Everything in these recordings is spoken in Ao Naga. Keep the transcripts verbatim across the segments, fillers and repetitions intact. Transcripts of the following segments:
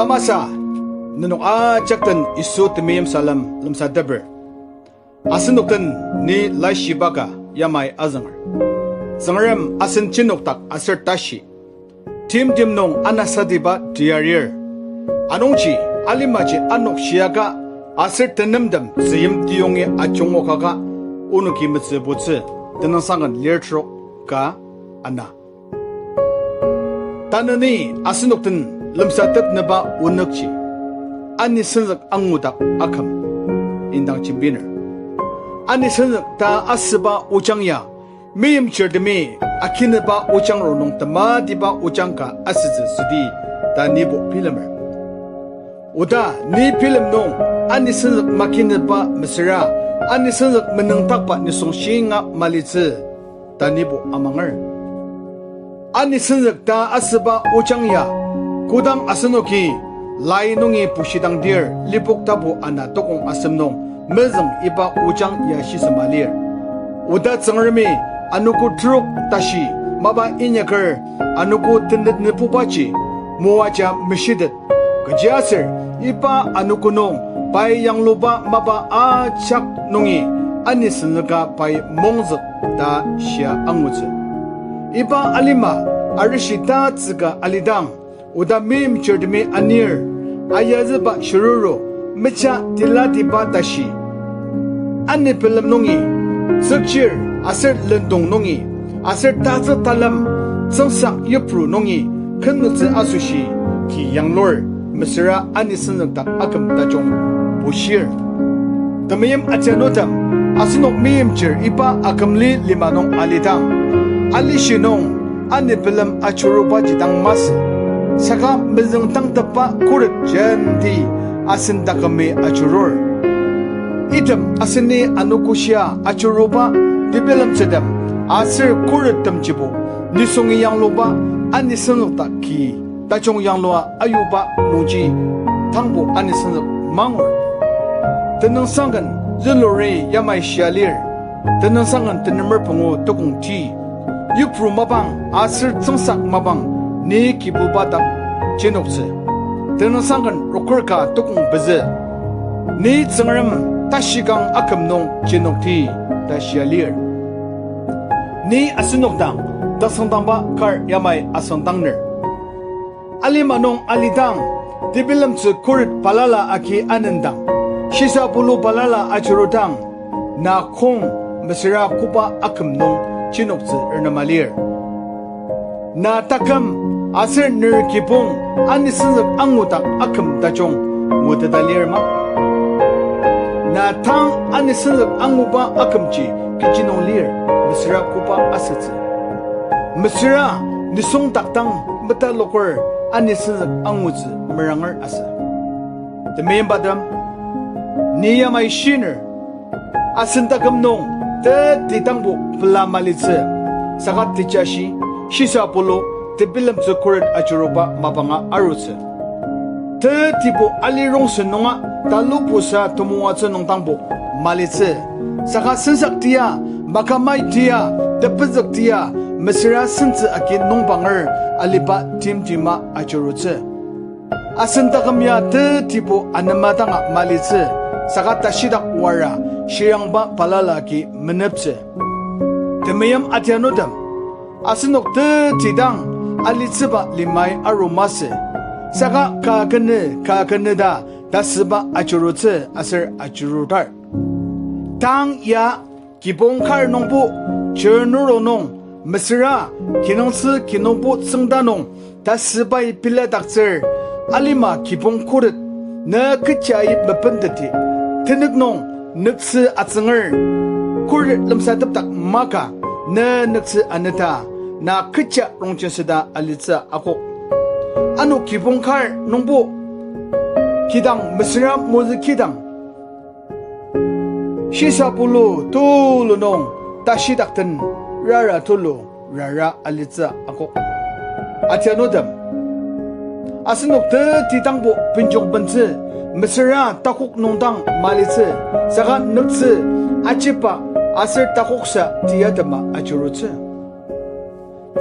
Tamasa, nenok ajak den Yisu temeim salem lemsateper. Asenok den ni laishiba ka yamai azünger. Tsüngrem asen jenokdak aser tashi timtem nung anasatiba teyarir. Anungji alimaji anok shiaka aser tenemtem tzüyim tiyongi ajungokaka onoki metsübutsü. Tenüngsangken lir trok ka ana. Tanü ni asenok den lemsatepnüba onükji, anisüngzük angudak aküm indang jembiner. Anisüngzük ta asüba ojang ya, meimchirtemi akinüba ojang rongnung tematiba ojang ka asütsü südi ta nibo bilemer. Oda ni bilem nung anisüngzük makinüba mesüra, anisüngzük menüngdakba nisung shinga malitsü ta nibo amanger. Anisüngzük ta asüba ojang ya, kodang asenoki lai nungi bushidangdir, Lipok tapu ana tokong asem nung mezüng iba ojang ya shisema lir. Oda Tsüngremi anogo trok tashi mapa inyaker anogo tenetnübubaji moaja meshitet. Kechiaser iba anogo nung pai yangluba mapa ajak nungi anisüngzüka pai mongzük ta shia angutsü. Iba alima arishi tatsüka alidang, oda meimchirtemi anir, ayazüba shiruru, mecha tilatiba tashi, ani pelem nungi, tsükchir aser lendong nungi, aser tatsü talem, tsüngsak yipru nungi, kümnütsü asoshi, ki yanglur, mesüra anisüngzük dak aküm tajung bushir. Temeim atianutem, asenok meimchir iba akümli lima nung alidang, alishi nung ani pelem ajurubaji dang masü, saka mezüngdangtepba khuret jenti asen takümi ajurur. Item aseni anogoshia ajuruba tebilemtsütem aser khurettemjibo nisungi yangluba anisüngzük dak ki tajung yanglua ayuba nungji tangbo anisüngzük mangur. Tenüngsangken züluri yamai shia lir. Tenüngsangken tenemer pungu tokong ti. Yipru mapang aser tsüngsak mapang ni Kibuba dak jenoktsü. Tenüngsangken roker ka tokong pezü. Ni Tsüngrem tashikang aküm nung jenokti ta shia lir. Ni asenok dang tasüngdangba kar yamai asüngdangner. Alima nung alidang, tebilemtsü khuret balala agi anendang, shisa pulu balala ajurudang, na kong mesüra koba aküm nung jenoktsü renema lir. Na taküm aser ner kibong anisüngzük angudak aküm tajung nguteta lir ma? Na tang anisüngzük anguba akümji kechi nung lir, mesüra koba asütsü? Mesüra nisung dak dang metaloker anisüngzük angutsü meranger asü. Temeibatem, ni yamai shiner, asen taküm nung teti dangbo pela malitsü, saka tejashi, shisa pulu, tebilemtsü khuret ajuruba mapanga arutsü. Tetibo ali rongsen nunga talupusa temoatsü nung dangbo malitsü, saka sensak tia, makamai tia, tepezük tia, mesüra sentsü agi nungbanger aliba timtima ajurutsü. Asen taküm ya tetibo anema danga malitsü, saka tashidak wara shirangba balala agi meneptsü. Temeim atianutem, asenok teti dang alitsüba limai aru masü, saka ka kenü ka kenü ta tasüba ajurutsü aser ajurutar. Tang ya kibong kar nungbo, chirnuro nung, mesüra kinungtsü kinungbo tsüngda nung, tasübai peladaktsür, alima kibong khuret, ne kechi mepenteti, tenük nung nüktsü atsünger, khuret lemsatepdak maka, ne nüktsü aneta, na kecha rongjenseta alitsü akok. Ano kibong kar nungbo, kidang mesüra mozü kidang, shisa pulu tulu nung tashidak den rara tulu rara alitsü akok. Atianutem, asenok teti dangbo benjong bentsü, mesüra takok nung dang malitsü, saka nüktsü achiba aser takoksa tiyatema ajurutsü.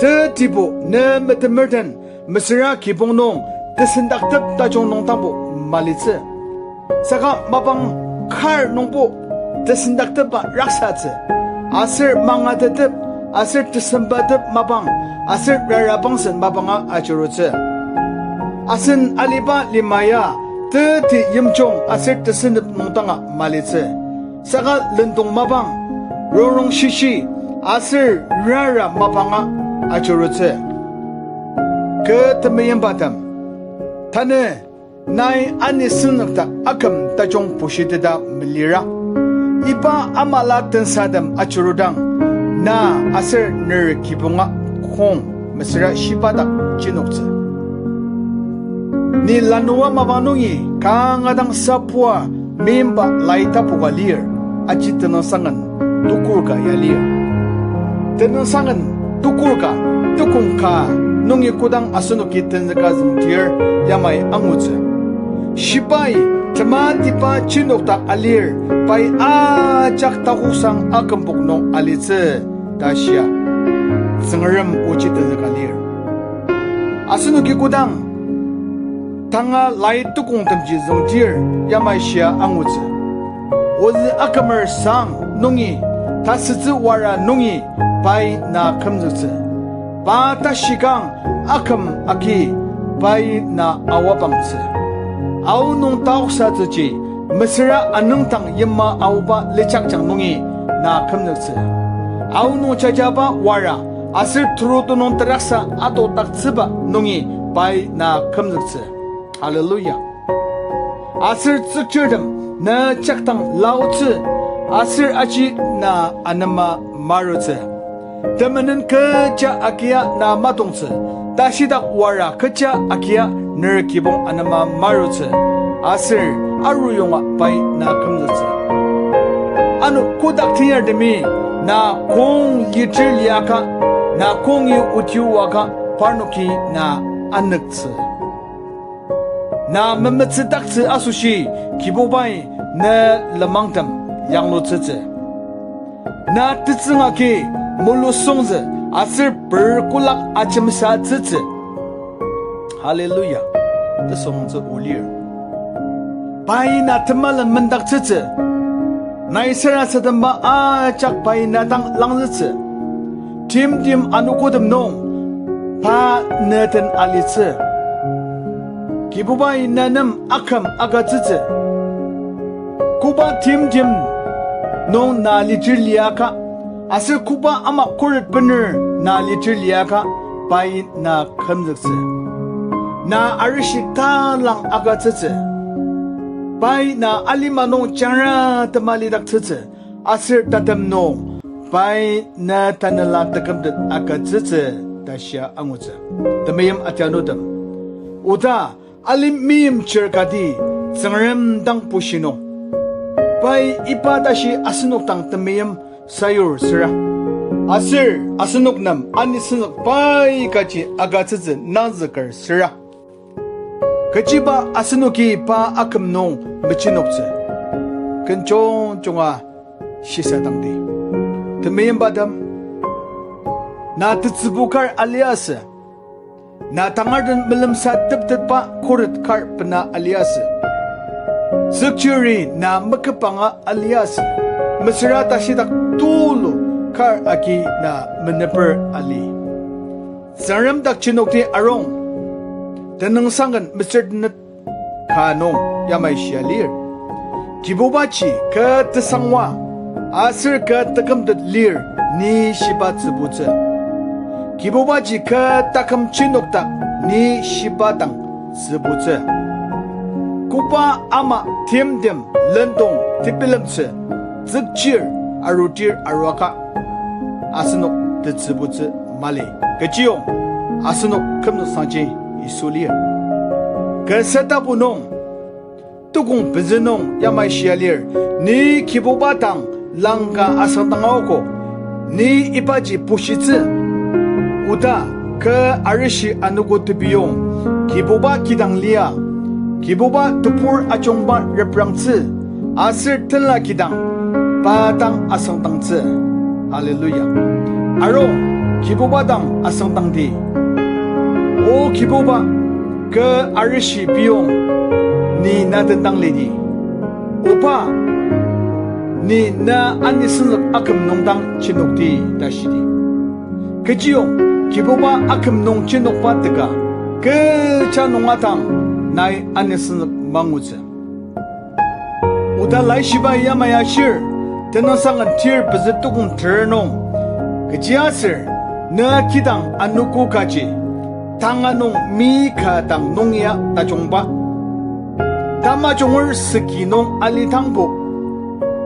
Tetibo ne metemertem mesüra kibong nung tesendaktep tajung nung dangbo malitsü. Saka mapang kar nungbo tesendaktepba raksatsü. Aser mangatetep, aser tesembatep mapang, aser rarabangsen mapanga ajurutsü. Asen aliba lima ya teti yimjung aser tesünep nung danga malitsü. Saka lendong mapang, rongrong shishi, aser rara mapanga ajurutsü. Kü temeimbatem, tanü nai anisüngzükdak aküm tajung bushiteta melira, iba amala tensadem ajurudang, na aser ner kibonga kong mesüra shiba dak jenoktsü. Ni lanua mapang nungi kanga dang sapua meimba lai tapuka lir, aji tenüngsangen tukur ka ya lir. Tenüngsangen tukur ka, tukong ka nungi kodang asenoki tenzüka züngdir yamai angutsü. Shibai tematiba jenokdak alir, pai ajak takoksang akümpok nung alitsü ta shia. Tsüngrem oji tenzüka lir. Asenoki kodang tanga lai tukongtemji züngdir yamai shia angutsü. Ozü akümer sang nungi, tasütsü wara nungi pai na kümzüktsü. Pa tashikang aküm agi pai na aobangtsü. Aonung taoksatsüji mesüra anüngdang yima aoba lijakjang nungi na kümzüktsü. Aonung jajaba wara aser turutulung teraksa atodaktsüba nungi pai na kümzüktsü. Hallelujah. Aser tsükchirtem na jakdang laotsü, aser aji na anema marutsü. Temenen kecha agia na matongtsü, tashidak wara kecha agia ner kibong anema marutsü, aser aruyonga pai na kümzüktsü. Ano kotak tenyartemi na kong litir liaka, na kongi otiwaka parnoki na anüktsü. Na memetsüdaktsü asoshi Kibubai ne lenmangtem yanglutsütsü. Na tetsüng agi mulusongzü aser per kolak ajemsatsütsü. Hallelujah. Tesongzü olir. Pai na temelen mendaktsütsü. Nai sarasademba ajak pai na dang langzütsü. Timtem anogotem nung pa ne den alitsü. Kibubai na nem aküm agütsütsü. Koba timtem nung na litir liaka, aser koba ama khuret bener na litir liaka, pai na kümzüktsü. Na arishi talang agütsütsü. Pai na alima nung jangra temalidaktsütsü. Aser tatem nung pai na tanela tekümtet agütsütsü ta shia angutsü. Temeim atianutem, oda alima meimchir kati Tsüngrem dang bushi nung, pai iba tashi asenok dang temeim sayur süra, aser asenok nem anisüngzük pai kaji agütsütsü nangzüker süra, kechiba asenoki pa aküm nung mechinoktsü. Ken jungjunga shisadangdi. Temeimbatem, na tetsübu kar aliasü. Na tangar den melemsa teptetba khuret kar bena aliasü. Tsükchiri na meküpanga aliasü. Mesüra tashidak tulu kar agi na meneper ali. Tsüngrem dak chinokti arung, tenüngsangken mesüra tenet ka nung yamai shia lir. Kibubaji kü tesangwa aser kü tekümtet lir ni shiba tsübutsü. Kibubaji kü taküm chinokdak ni shiba dang tsübutsü. Koba ama timtem lendong tebilemtsü, tsükchir arudir aruaka asenok tetsübutsü mali. Kechiyong asenok kümnüksangji Yisu lir. Kasa tapu nung, tukong pezü nung yamai shia lir, ni Kibuba dang langka asüngdang aogo, ni ibaji bushitsü. Oda kü arishi anogo tebiyong, Kibuba kidang lia, Kibuba tebur ajungba reprangtsü, aser tenla kidang pa dang asüngdangtsü. Hallelujah. Arung, Kibuba dang asüngdangdi. O Kibuba, Kü arishi piyong, ni na den dang lidi. Oba, ni na anisüngzük aküm nung dang chinokdi ta shidi. Kechiyong, Kibuba aküm nung chinokba teka, kecha nunga dang nai anisüngzük mangutsü. Oda laishiba yamai ashir, Tenüngsang Ken tir pezü tukong ter nung, kechiaser, na kidang anogo kaji, tanga nung mi ka dang nung ya tajungba. Tamajunger süki nung alidangbo,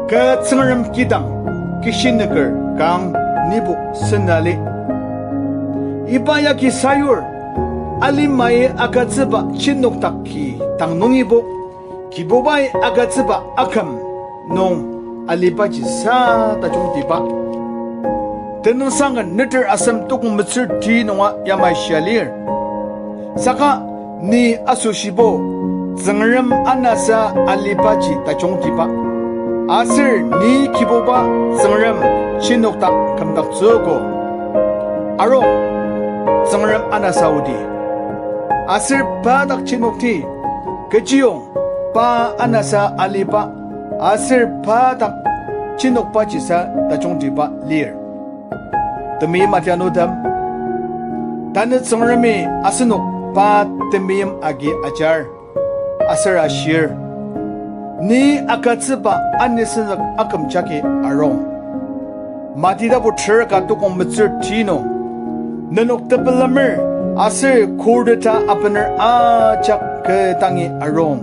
kü Tsüngrem kidang kishinüker kang nibo senali. Iba yagi sayur, alimai agütsüba chinokdak ki dang nungibo, Kibubai agütsüba aküm nung alibaji sa tajungtiba. Tenüngsang Ken neter asem tukong metsür ti nunga yamai shia lir. Saka ni asoshibo Tsüngrem anasa alibaji tajungtiba. Aser ni Kibuba Tsüngrem chinokdak kümdaktsüogo. Arung, Tsüngrem anasa odi. Aser pa dak chinokdi, kechiyong pa anasa aliba, aser pa dak chinokbajisa tajungtiba lir. Temeim atianutem, tanü Tsüngremi asenok pa temeim agi ajar, aser ashir, ni agütsüba anisüngzük aküm jagi arung. Mati tapu ter ka tukong metsür ti nung, nenok tepelemer aser kordeta abener ajak kü dangi arung,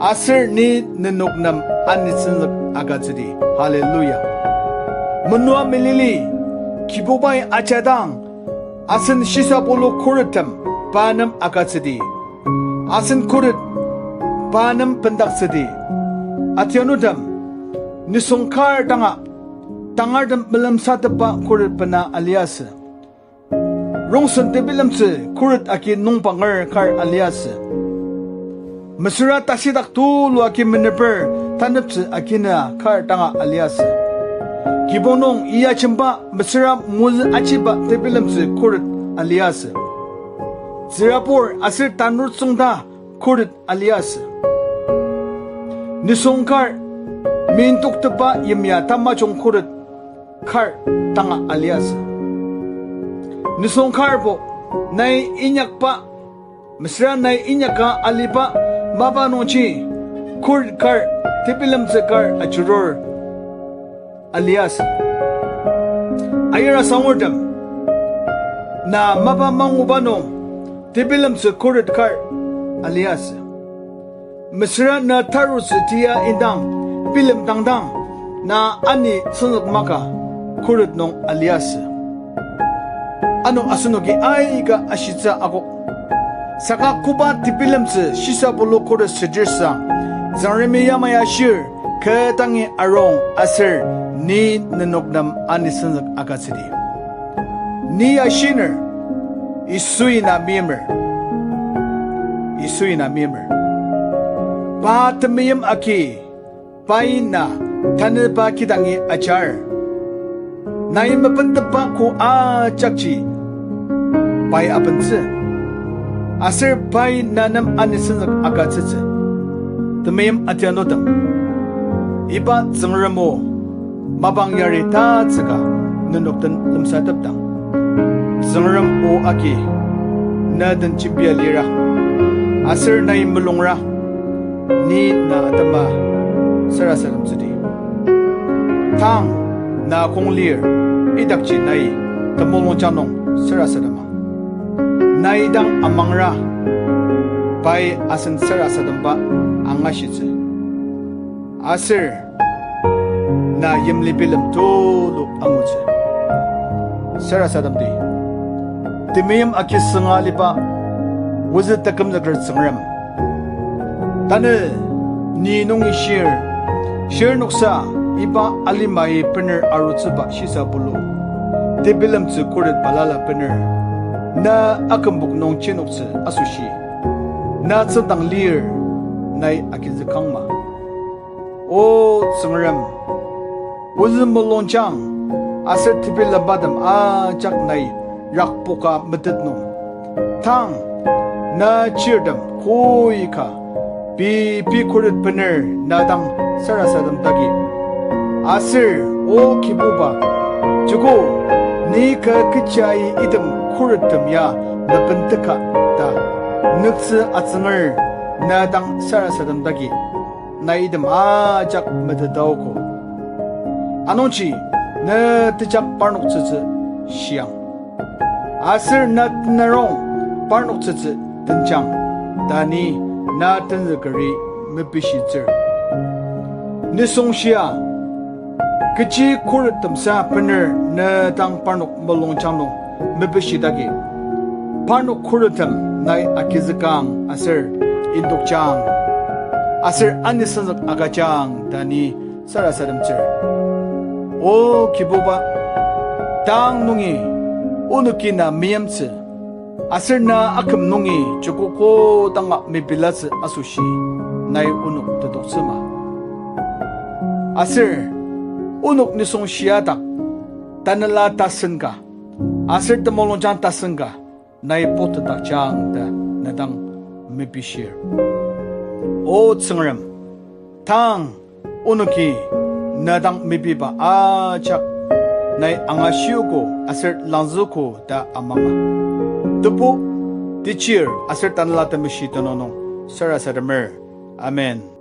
aser ni nenok nem anisüngzük agütsüdi. Hallelujah. Menua melili, Kibubai ajadang, asen shisabulu khurettem pa nem agütsüdi. Asen khuret pa nem bendaktsüdi. Atianutem, nisung kar danga, tangartem melemsatepba khuret bena aliasü. Rongsen tebilemtsü khuret agi nungbanger kar aliasü. Mesüra tashidak tulu agi meneper taneptsü aginü kar danga aliasü. Kibong nung iyajemba mesüra mozü achiba tebilemtsü khuret aliasü. Tsürabur aser tanur tsüngda khuret aliasü. Nisung kar, mintoktepba yimya tamajung khuret kar danga aliasü. Nisung karbo, nai inyakba, mesüra nai inyaka aliba mapa nungji khuret kar, tebilemtsü kar ajurur aliasü. Ayira sangurtem, na mapa manguba nung tebilemtsü khuret kar aliasü. Mesüra na tarutsü tia indang, bilemdangdang, na ani tsüngzük maka khuret nung aliasü. Ano asenoki aika ashitsü akok. Saka koba tebilemtsü shisabulu khuret südir sang, Tsüngremi yamai ashir, kü dangi arung aser ni nenok nem anisüngzük agütsüdi. Ni ashiner, Yisui na meimer. Yisui na meimer. Pa temeim agi, pai na tanü pa kidangi ajar. Nai mepentepba ko ajakji pai abentsü. Aser pai na nem anisüngzük agütsütsü. Temeim atianutem, iba Tsüngrem o mapang yari tatsüka nenok den lemsatepdang, Tsüngrem o agi na den jembia lira, aser nai mulungra, ni na atema sarasademtsüdi. Tang na kong lir, idakji nai temulungjang nung sarasadema. Nai dang amangra, pai asen sarasademba angashitsü. Aser na yimli bilem tulu angutsü. Sarasademdi, temeim agi sünga aliba, ozü tekümzüker Tsüngrem, tanü ni nungi shir, shirnoksa iba alimai bener arutsüba shisabulu tebilemtsü khuret balala bener, na akümbok nung jenoktsü asoshi, na tsüngdang lir, nai agizükangma. O Tsüngrem, ozü mulungjang aser tebilembatem ajak nai rakpoka metet nung, tang na chirtem koika pei pei khuret bener na dang sarasademdaki. Aser O Kibuba, joko ni kü kechi item khurettem ya mepenteka ta nüktsü atsünger na dang sarasademdaki. Nai item ajak metetogo. Anungji ne tejak parnok tsütsü shiang. Aser na tenarong parnok tsütsü tenjang, ta ni na tenzükeri mepishitsür. Nisung shia, kechi khurettemsa bener ne dang parnok mulungjang nung mepishidaki. Parnok khurettem nai agizükang aser indokjang, aser anisüngzük agüjang ta ni sarasademtsür. O Kibuba, tang nungi onoki na meimtsü, aser na aküm nungi joko kodanga mepilatsü asoshi nai onok tetoktsüma. Aser onok nisung shia dak tanela tasen ka, aser temulungjang tasen ka nai potetdakjang ta ne dang mepishir. O Tsüngrem, tang onoki ne dang mepiba ajak nai angashiogo aser langzüogo ta amanga. Tebu, techir aser tanela temeshi tenüng nung sarasademer. Amen.